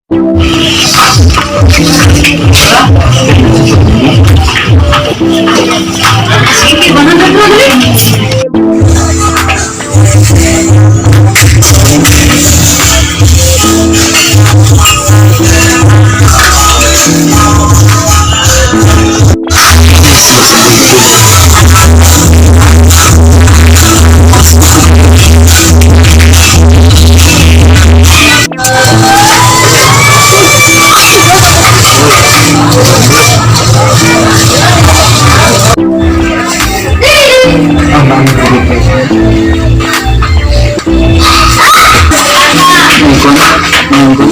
Sige, 100 na dali. Ang dami ko dito. Mungkon, mungkon.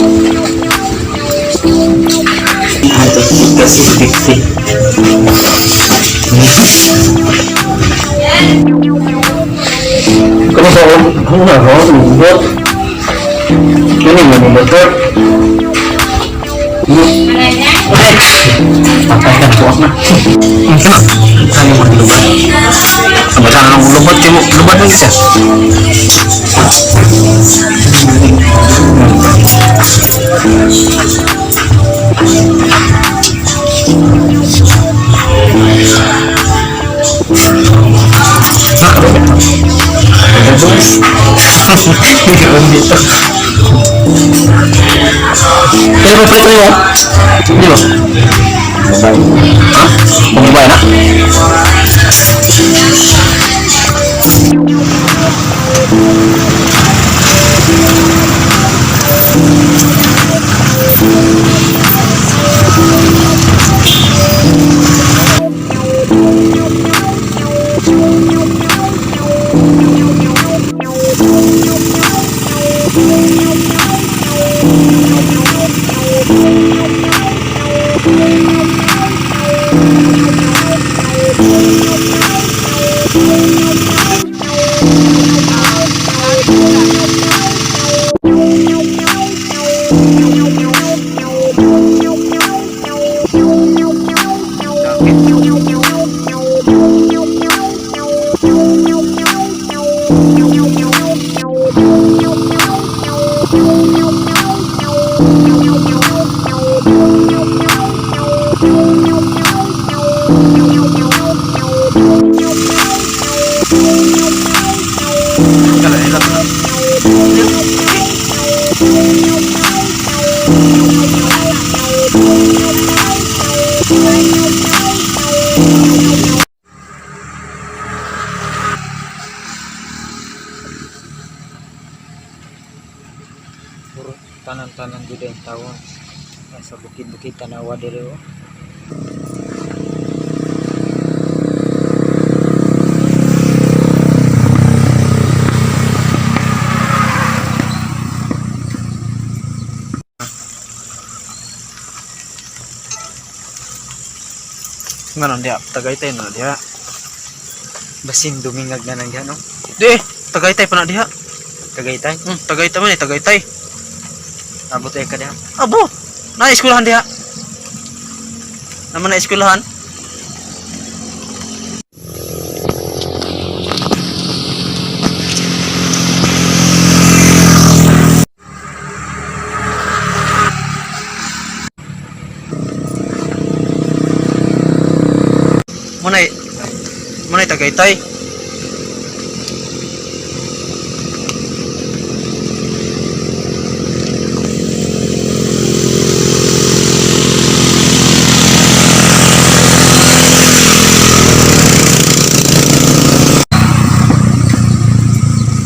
Ato, kasi 50. Kung sa kung na ako, lubot. Kini mo ni motor. Patay ka buak na. Ano mo lubat? Ang bata ng lubat kay mo, lubat mo siya. Dito. Kaya ba prito mo? Hindi ba? Ha? Pababay na? Puro tanan-tanan gud ang tawon. Sa bukid-bukid tanawa diri oh. Nga diya, Tagaytay na diha. Basin dumingag na nang diha no. Di, Tagaytay pa na diha. Tagaytay. Tagaytay man eh, Tagaytay. Abot ay ka diha. Abo, na eskwelahan diha. Naman na eskwelahan. Munay, munay Tagaytay.